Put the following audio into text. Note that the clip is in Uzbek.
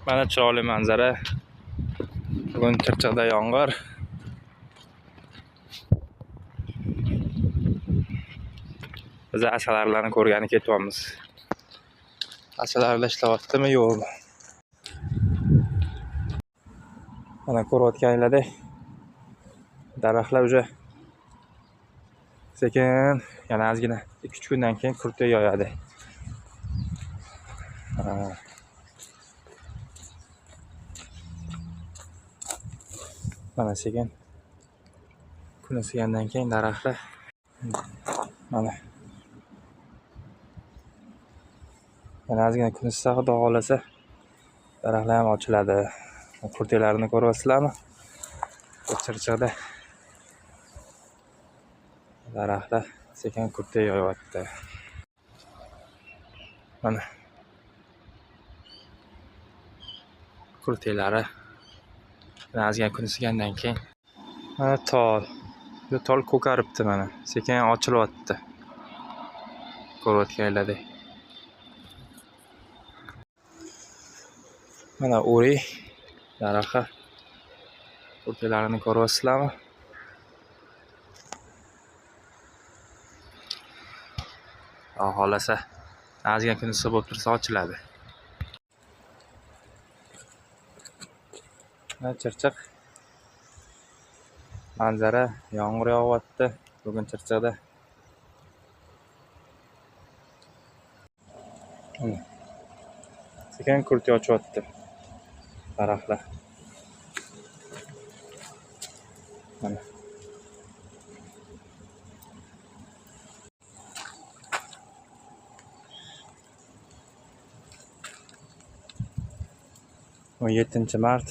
Mana chiroyli manzara. Bugun Chirchiqda yomg'ir. Biz asalarilarni ko'rgani ketyapmiz. Asalarilar ishlayaptimi, yo'qmi? Mana ko'rayotganinglardek daraxtlar уже sekin yana ozgina 2-3 kundan keyin kurtak yoyadi. Mana sekin kun isigandan keyin daraxtlar mana yana ozgina kun isisa, Xudo xohlasa daraxtlar ham ochiladi. Kurtaklarini ko'ryapsizlarmi? Chirchiqda daraxtlar sekin kurtak yoyapti. Mana kurtaklari ozgina kun isigandan keyin mana tol, bu tol ko'karibdi, mana sekin ochilyapti. Ko'rayotganlaridek. Mana o'rik daraxti kurtaklarini ko'ryapsizlarmi? Xudo xohlasa ozgina kun issiq bo'lib tursa ochiladi. Mana Chirchiq manzara, yomg'ir yog'yapti bugun Chirchiqda. Sekin kurtak ochyapti daraxtlar. Mana 17 mart.